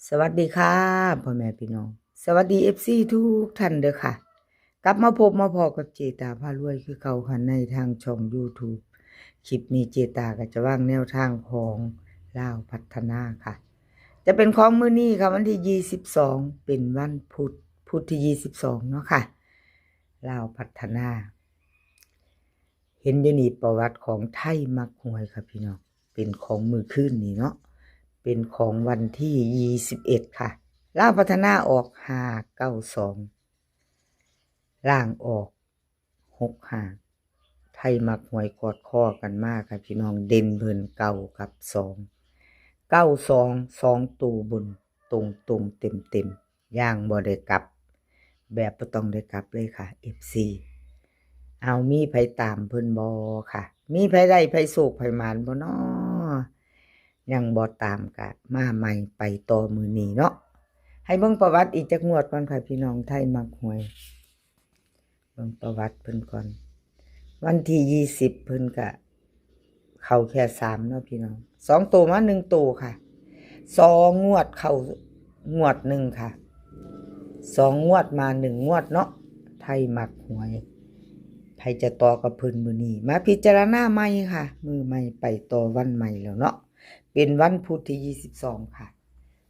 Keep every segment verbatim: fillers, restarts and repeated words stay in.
สวัสดีค่ะ พ่อแม่พี่น้อง สวัสดี เอฟซี ทุกท่านเด้อค่ะ กลับมาพบมาพ้อกับเจตาพารวยคือเก่าค่ะ ในทางช่อง YouTube คลิปนี้เจตาก็จะวางแนวทางของลาวพัฒนาค่ะ จะเป็นของมื้อนี้ค่ะ วันที่ยี่สิบสอง เป็นวันพุธ พุธที่ยี่สิบสองเนาะค่ะ ลาวพัฒนา เห็นอยู่นี่ประวัติของไทยมักหวยค่ะพี่น้อง เป็นของมื้อคืนนี้เนาะ เป็นของวันที่ยี่สิบเอ็ดค่ะ ลาวพัฒนาออกห้าเก้าสอง ล่างออกหกห้า ไทยมักหวยกอดคอกันมาค่ะพี่น้อง เด่นเพิ่นเก้ากับสอง เก้าสอง สองตัวบน ตรงๆ เต็มๆ อย่างบ่ได้กลับ แบบบ่ต้องได้กลับเลยค่ะ เอฟซี เอามีไผตามเพิ่นบ่ค่ะ มีไผได้ไผโชคไผหมานบ่น้อ ยังบ่ตามกะมาใหม่ไปต่อมื้อนี้เนาะ ให้เบิ่งประวัติอีกจักงวดก่อนค่ะพี่น้อง ไทยมักหวย เบิ่งประวัติเพิ่นก่อน วันที่ยี่สิบเพิ่นกะเข้าแค่สามเนาะพี่น้อง สองตัวมาหนึ่งตัวค่ะ สองงวดเข้างวดหนึ่งค่ะ สองงวดมาหนึ่งงวดเนาะ ไทยมักหวย ไผจะต่อกับเพิ่นมื้อนี้ มาพิจารณาใหม่ค่ะ มื้อใหม่ไปต่อวันใหม่แล้วเนาะ เป็นวันพุธที่ยี่สิบสองค่ะ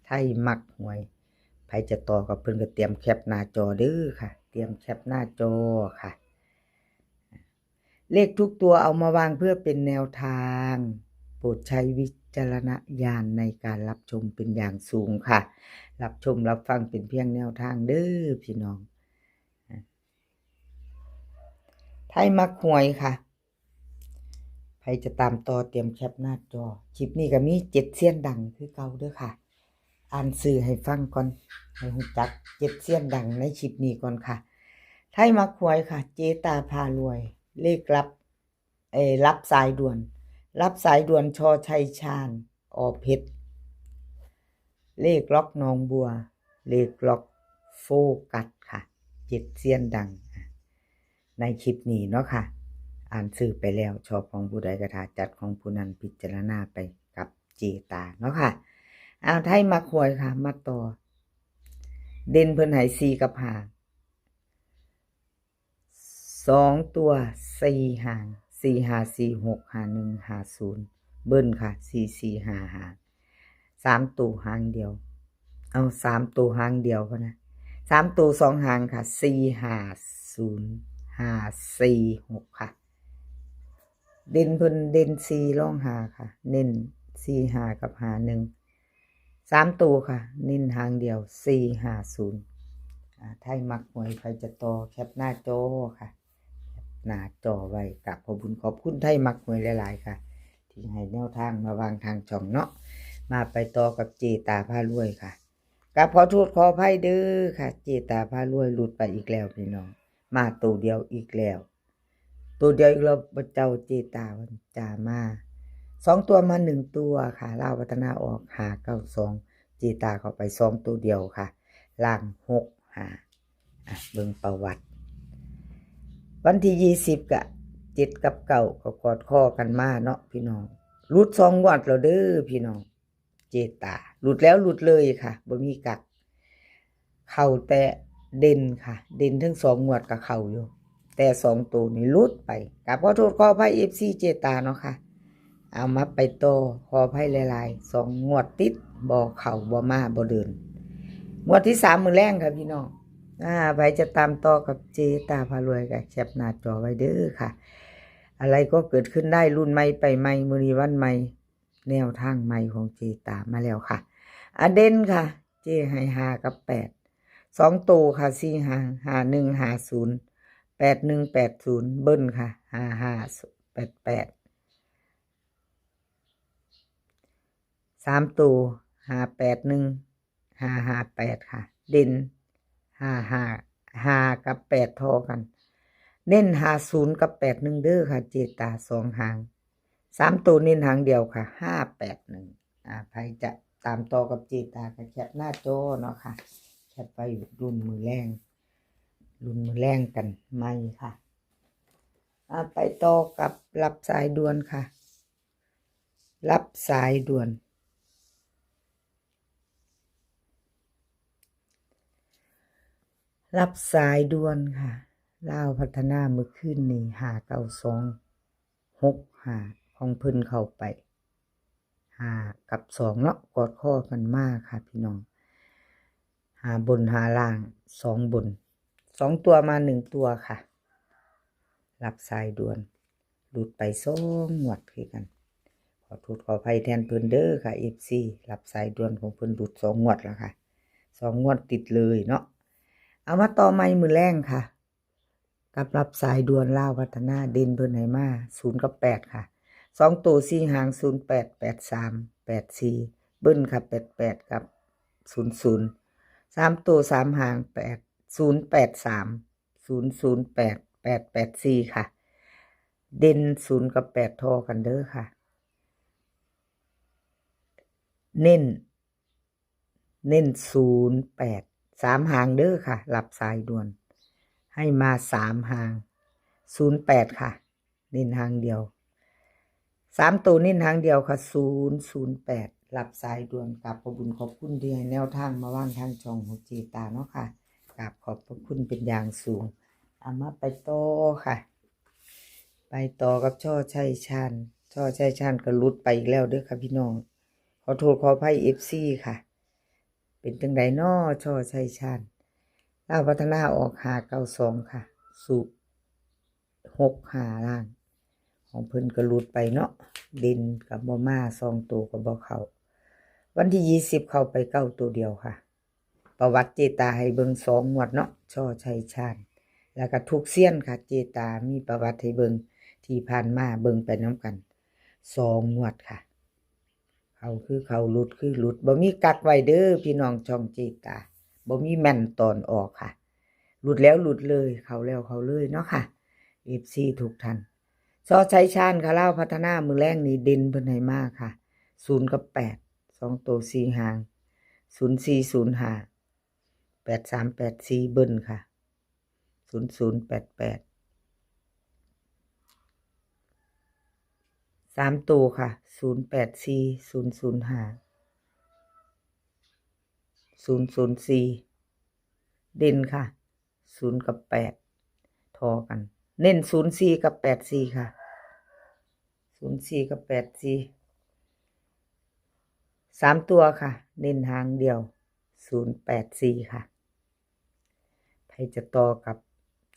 ไทยมักหวย ไผจะต่อกับเพิ่นก็เตรียมแคปหน้าจอเด้อค่ะ เตรียมแคปหน้าจอค่ะ เลขทุกตัวเอามาวางเพื่อเป็นแนวทาง โปรดใช้วิจารณญาณในการรับชมเป็นอย่างสูงค่ะ รับชมรับฟังเป็นเพียงแนวทางเด้อพี่น้อง ไทยมักหวยค่ะ ไผจะตามต่อเตรียมแคปหน้าจอ คลิปนี้ก็มีเจ็ดเซียนดังคือเก่าเด้อค่ะ อ่านชื่อให้ฟังก่อน ให้ฮู้จักเจ็ดเซียนดังในคลิปนี้ก่อนค่ะ ไทยมักหวยค่ะ เจตาพารวย เลขลับ เอ่อ รับสายด่วน รับสายด่วน ช.ชัยชาญ อ.เพชร เลขล็อกหนองบัว เลขล็อกโฟกัสค่ะ เจ็ดเซียนดัง ในคลิปนี้เนาะค่ะ อ่านชื่อไปแล้ว ชอบของผู้ใดก็ถ้าจัดของผู้นั้น พิจารณาไปกับเจตาเนาะค่ะ เอาไทยมักหวยค่ะ มาต่อ เด่นเพิ่นให้สี่กับห้า สองตัวสี่หาง สี่ห้า สี่หก ห้าหนึ่ง ห้าศูนย์ เบิ้ลค่ะ สี่สี่ห้าห้า สามตัวหางเดียว เอาสามตัวหางเดียวพอนะ สามตัวสองหางค่ะ สี่ห้าศูนย์ ห้าสี่หก ค่ะ เด่นเพิ่นเด่นสี่รองห้าค่ะ เน้นสี่ห้ากับห้าหนึ่ง สามตัวค่ะ เน้นหางเดียว สี่ห้าศูนย์ อ่า ไทยมักหวย ไผจะต่อแคปหน้าจอค่ะ แคปหน้าจอไว้ กราบขอบคุณขอบคุณไทยมักหวยหลายๆค่ะ ที่ให้แนวทางมาวางทางช่องเนาะ มาไปต่อกับเจตาพารวยค่ะ กราบขอโทษขออภัยเด้อค่ะ เจตาพารวยหลุดไปอีกแล้วพี่น้อง มาตัวเดียวอีกแล้ว ตัวเดียวอีกแล้วบ่เจ้า เจตาว่าจ้า มาสองตัวมาหนึ่งตัวค่ะ ลาวพัฒนาออกห้าเก้าสอง เจตาเข้าไปสองตัวเดียวค่ะ ล่างหกห้า อ่ะ เบิ่งประวัติ วันที่ยี่สิบกะเจ็ดกับเก้าก็กอดคอกันมาเนาะพี่น้อง หลุดสองงวดแล้วเด้อพี่น้อง เจตา หลุดแล้วหลุดเลยค่ะ บ่มีกัก เข้าแต่เด่นค่ะ เด่นทั้งสองงวดก็เข้าอยู่ แต่สองตัวนี่หลุดไป กราบขอโทษขออภัย เอฟซี เจตาเนาะค่ะ เอามาไปต่อ ขออภัยหลายๆ สองงวดติด บ่เข้า บ่มา บ่เดิน งวดที่สามมื้อแลงค่ะพี่น้อง อ่า ไผจะตามต่อกับเจตาพารวยก็แคปหน้าจอไว้เด้อค่ะ อะไรก็เกิดขึ้นได้ รุ่นใหม่ไปใหม่ มื้อนี้วันใหม่ แนวทางใหม่ของเจตามาแล้วค่ะ อ่ะ เด่นค่ะ เจให้ห้ากับแปด สองตัวค่ะ สี่ห้า ห้าหนึ่ง ห้าศูนย์ แปดหนึ่ง แปดศูนย์ เบิ้ลค่ะ ห้าห้า แปดแปด สามตัว ห้าแปดหนึ่ง ห้าห้าแปด ค่ะ เด่น ห้าห้า ห้ากับแปดท่อกัน เน้น ห้าศูนย์ กับ แปดหนึ่ง เด้อค่ะ เจตาสองหาง สามตัวเน้นหางเดียวค่ะ ห้าแปดหนึ่ง อ่า ไผจะตามต่อกับเจตาก็แคปหน้าจอเนาะค่ะ แคปไปรุ่นมื้อแลง รุ่นมื้อแลงกันใหม่ค่ะ อ่า ไปต่อกับรับสายด่วนค่ะ รับสายด่วน รับสายด่วนค่ะ ลาวพัฒนามื้อคืนนี้ ห้าเก้าสอง หกห้า ของเพิ่นเข้าไป ห้า กับ สอง เนาะ กอดคอกันมาค่ะพี่น้อง ห้า บน ห้า ล่าง สอง บน สอง ตัวมา หนึ่ง ตัวค่ะ รับสายด่วน หลุดไป สอง งวดคือกัน ขอโทษขออภัยแทนเพิ่นเด้อค่ะ เอฟซี รับสายด่วนของเพิ่นหลุด สอง งวดแล้วค่ะ สอง งวดติดเลยเนาะ เอามาต่อใหม่มื้อแลงค่ะ กับรับสายด่วนลาวพัฒนา เด่นเพิ่นให้มา ศูนย์ กับ แปด ค่ะ สอง ตัว สี่ หาง ศูนย์ แปด แปด สาม แปด สี่ เบิ้ลค่ะ แปด แปด กับ ศูนย์ ศูนย์ สาม ตัว สาม หาง แปด ศูนย์ แปด สาม ศูนย์ ศูนย์ แปด แปด แปด สี่ ค่ะ เด่น ศูนย์ กับ แปด ทอกันเด้อค่ะ เน้น เน้น ศูนย์ แปด สาม หางเด้อค่ะ รับสายด่วน ให้มา สาม หาง ศูนย์ แปด ค่ะ เน้นหางเดียว สาม ตัวเน้นหางเดียวค่ะ ศูนย์ ศูนย์ แปด รับสายด่วน กราบขอบบุญขอบคุณที่ให้แนวทางมาวางทางช่องของเจตาเนาะค่ะ กราบขอบพระคุณเป็นอย่างสูง เอามาไปต่อค่ะ ไปต่อกับช่อชัยชาญ ช่อชัยชาญก็หลุดไปอีกแล้วเด้อค่ะพี่น้อง ขอโทษขออภัย เอฟซี ค่ะ เป็นจังใดน้อ ช่อชัยชาญ ลาวพัฒนาออก ห้าเก้าสอง ค่ะ สุ หกห้า ล่าง ของเพิ่นก็หลุดไปเนาะ เด่นกับบ่มา สอง ตัวก็บ่เข้า วันที่ ยี่สิบ เข้าไป เก้า ตัวเดียวค่ะ ประวัติเจตาให้เบิ่ง สอง งวดเนาะ ช่อชัยชาญ แล้วก็ทุกเซียนค่ะ เจตามีประวัติให้เบิ่ง ที่ผ่านมาเบิ่งไปนำกัน สอง งวดค่ะ เข้าคือเข้า หลุดคือหลุด บ่มีกักไว้เด้อพี่น้องช่องเจตา บ่มีแม่นตอนออกค่ะ หลุดแล้วหลุดเลย เข้าแล้วเข้าเลยเนาะค่ะ เอฟซี ทุกท่าน ช่อชัยชาญค่ะ ลาวพัฒนามื้อแลงนี้เด่นเพิ่นให้มาค่ะ ศูนย์ กับ แปด สอง ตัว สี่ หาง ศูนย์ สี่ ศูนย์ ห้า แปด สาม แปด สี่ เบิ้ลค่ะ ศูนย์ ศูนย์ แปด แปด สาม ตัวค่ะ ศูนย์ แปด สี่ ศูนย์ ศูนย์ ห้า ศูนย์ ศูนย์ สี่ เด่นค่ะ ศูนย์ กับ แปด ทอกัน เน้น ศูนย์ สี่ กับ แปด สี่ ค่ะ ศูนย์ สี่ กับ แปด สี่ สาม ตัวค่ะ เน้นหางเดียว ศูนย์ แปด สี่ ค่ะ ใครจะต่อกับ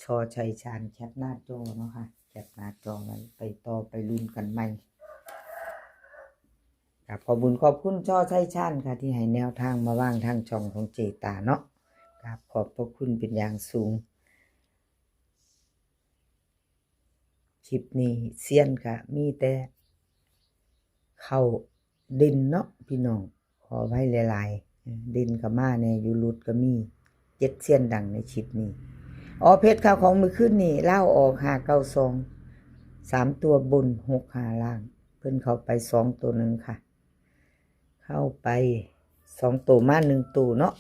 ช่อชัยชาญ แคปหน้าจอเนาะค่ะ แคปหน้าจอไว้ ไปต่อไปลุ้นกันใหม่ กราบขอบบุญขอบคุณช่อชัยชาญค่ะ ที่ให้แนวทางมาวางทางช่องของเจตาเนาะ กราบขอบพระคุณเป็นอย่างสูง คลิปนี้เซียนก็มีแต่เข้าเด่นเนาะพี่น้อง ขออภัยหลายๆ เด่นก็มาแน่อยู่ หลุดก็มี เจ็ดเซียนดังในคลิปนี้ ออกเพชรค่ะ ของมื้อคืนนี้ ลาวออก ห้าเก้าสอง สาม ตัวบน หกห้า ล่าง เพิ่นเข้าไป สอง ตัวหนึ่งค่ะ เข้าไป สอง ตัวมา หนึ่ง ตัวเนาะ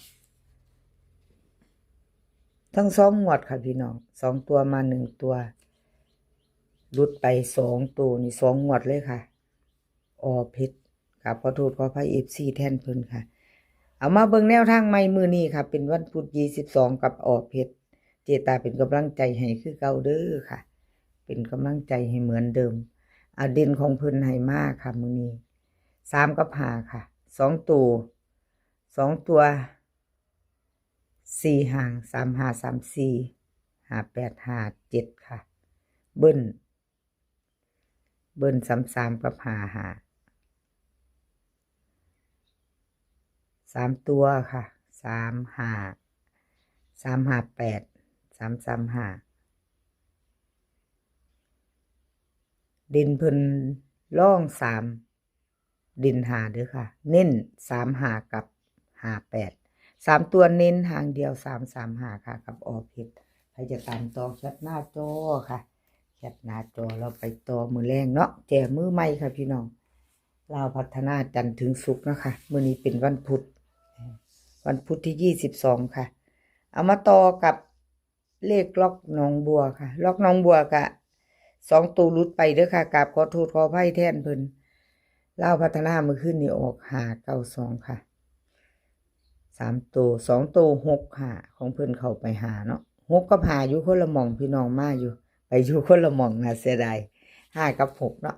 ทั้ง สอง งวดค่ะพี่น้อง สอง ตัวมา หนึ่ง ตัว หลุดไป สอง ตัวนี่ สอง งวดเลยค่ะ ออกเพชร กราบขอโทษขออภัย เอฟซี แทนเพิ่นค่ะ เอามาเบิ่งแนวทางใหม่มื้อนี้ค่ะ เป็นวันพุธ ยี่สิบสอง กับออกเพชร เจตาเป็นกำลังใจให้คือเก่าเด้อค่ะ เป็นกำลังใจให้เหมือนเดิม อ่ะ เด่นของเพิ่นให้มาค่ะมื้อนี้ สาม กับ ห้า ค่ะ สอง ตัว สอง ตัว สี่ หาง สาม ห้า สาม สี่ ห้า แปด ห้า เจ็ด ค่ะ เบิ้ล เบิ้ล สาม สาม กับ ห้า ห้า สาม ตัวค่ะ สาม ห้า สาม ห้า แปด สาม สาม ห้า เด่นเพิ่นรอง สาม เด่น ห้า เด้อค่ะ เน้น สาม ห้า กับ ห้า แปด สาม ตัวเน้นหางเดียว สาม สาม ห้า ค่ะ กับออกเพชร ใครจะตามต่อแคปหน้าจอค่ะ แคปหน้าจอ เราไปต่อมื้อแลงเนาะ แจกมื้อใหม่ค่ะพี่น้อง ลาวพัฒนาจันทร์ถึงศุกร์นะคะ มื้อนี้เป็นวันพุธ วันพุธที่ ยี่สิบสอง ค่ะ เอามาต่อกับเลขล็อกหนองบัวค่ะ ล็อกหนองบัวกะ สอง ตัวหลุดไปเด้อค่ะ กราบขอโทษขออภัยแทนเพิ่น ลาวพัฒนามื้อคืนนี้ออก ห้าเก้าสอง ค่ะ สามตัว สองตัว หกห้า ของเพิ่นเข้าไปห้าเนาะ หกกับห้าอยู่คนละหม่องพี่น้อง มาอยู่ ไปอยู่คนละหม่อง น่าเสียดาย ห้ากับหกเนาะ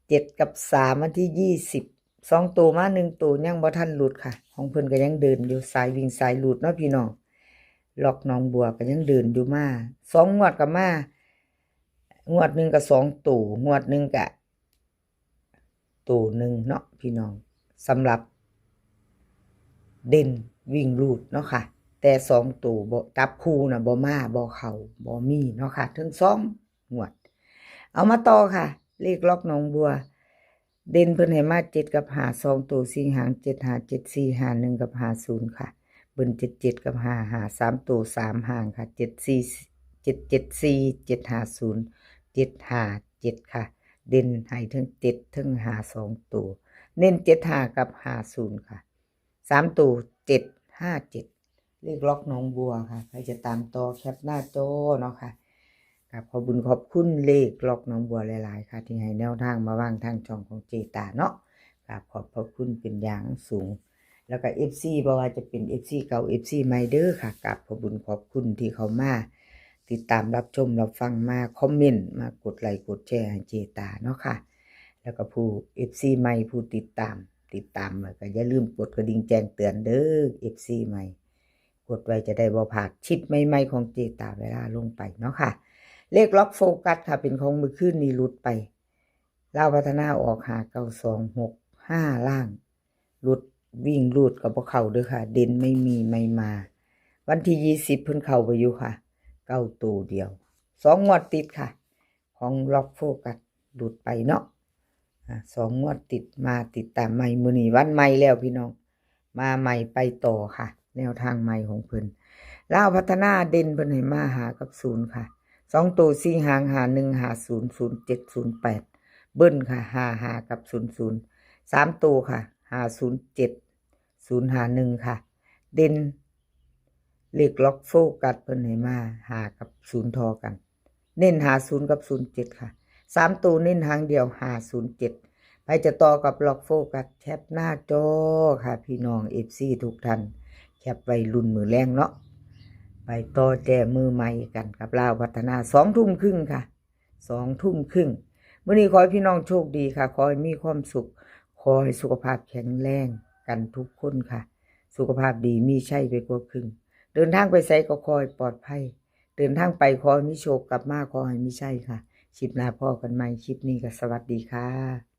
เจ็ดกับสาม วันที่ยี่สิบ สองตัวมา หนึ่งตัวยังบ่ทันหลุดค่ะ ของเพิ่นก็ยังเดินอยู่ สายวิ่งสายหลุดเนาะพี่น้อง ล็อกหนองบัวก็ยังเดินอยู่มา สองงวดก็มา งวดหนึ่งก็สองตัว งวดหนึ่งก็ตัวหนึ่งเนาะพี่น้อง สำหรับเด่นวิ่งหลุดเนาะค่ะ แต่สองตัวบ่ จับคู่น่ะบ่มา บ่เข้า บ่มีเนาะค่ะ ถึงสองงวด เอามาต่อค่ะ เลขล็อกหนองบัว เด่นเพิ่นให้มา เจ็ดกับห้า สองตัว สี่หาง เจ็ดห้า เจ็ดสี่ ห้าหนึ่ง กับ ห้าศูนย์ ค่ะ เบิ้ล เจ็ดเจ็ด กับ ห้าห้า สามตัว สามหางค่ะ เจ็ดสี่ เจ็ดเจ็ดสี่ เจ็ดห้าศูนย์ เจ็ดห้าเจ็ด ค่ะ เด่นให้ทั้งเจ็ดทั้งห้า สองตัว เน้น เจ็ดห้า กับ ห้าศูนย์ ค่ะ สามตัว เจ็ดห้าเจ็ด เลขล็อกหนองบัวค่ะ ใครจะตามต่อแคปหน้าจอเนาะค่ะ กราบขอบบุญขอบคุณเลขล็อกหนองบัวหลายๆค่ะ ที่ให้แนวทางมาวางทางช่องของเจตาเนาะ กราบขอบพระคุณเป็นอย่างสูง แล้วก็ เอฟซี บ่ว่าจะเป็น เอฟซี เก่า เอฟซี ใหม่เด้อค่ะ กราบขอบบุญขอบคุณที่เข้ามาติดตามรับชมรับฟัง มาคอมเมนต์ มากดไลค์กดแชร์ให้เจตาเนาะค่ะ แล้วก็ผู้ เอฟซี ใหม่ผู้ติดตาม ติดตามแล้วก็อย่าลืมกดกระดิ่งแจ้งเตือนเด้อ เอฟซี ใหม่ กดไว้จะได้บ่พลาดคลิปใหม่ๆของเจตาเวลาลงไปเนาะค่ะ เลขล็อกโฟกัสค่ะ เป็นของมื้อคืนนี้หลุดไป ลาวพัฒนาออก ห้าเก้าสอง หกห้า ล่าง หลุดวิ่งหลุดก็บ่เข้าเด้อค่ะ เด่นไม่มีไม่มา วันที่ยี่สิบเพิ่นเข้าไปอยู่ค่ะ เก้าตัวเดียว สองงวดติดค่ะ ของล็อกโฟกัสหลุดไปเนาะ อ่า สองงวดติด มาติดตามใหม่ มื้อนี้วันใหม่แล้วพี่น้อง มาใหม่ไปต่อค่ะ แนวทางใหม่ของเพิ่น ลาวพัฒนาเด่นเพิ่นให้มา ห้ากับศูนย์ ค่ะ สองตัว สี่หาง ห้าหนึ่ง ห้าศูนย์ ศูนย์เจ็ด ศูนย์แปด เบิ้ลค่ะ ห้าห้า กับ ศูนย์ศูนย์ สามตัวค่ะ ห้าศูนย์เจ็ด ศูนย์ห้าหนึ่ง ค่ะ เด่น เลขล็อกโฟกัสเพิ่นให้มา ห้ากับศูนย์ ทอกัน เน้น ห้าศูนย์ กับ ศูนย์เจ็ด ค่ะ สามตัวเน้นหางเดียว ห้าศูนย์เจ็ด ไปจะต่อกับล็อกโฟกัส แคปหน้าจอค่ะพี่น้อง เอฟซี ทุกท่าน แคปไว้ลุ้นมื้อแลงเนาะ ไปต่อแจมือใหม่กันกับลาวพัฒนา สองทุ่มครึ่งค่ะ สองทุ่มครึ่ง มื้อนี้ขอให้พี่น้องโชคดีค่ะ ขอให้มีความสุข ขอให้สุขภาพแข็งแรงกันทุกคนค่ะ สุขภาพดีมีชัยไปกว่าครึ่ง เดินทางไปไสก็ขอให้ปลอดภัย เดินทางไปขอให้มีโชค กลับมาขอให้มีชัยค่ะ คลิปหน้าพ้อกันใหม่ คลิปนี้ก็สวัสดีค่ะ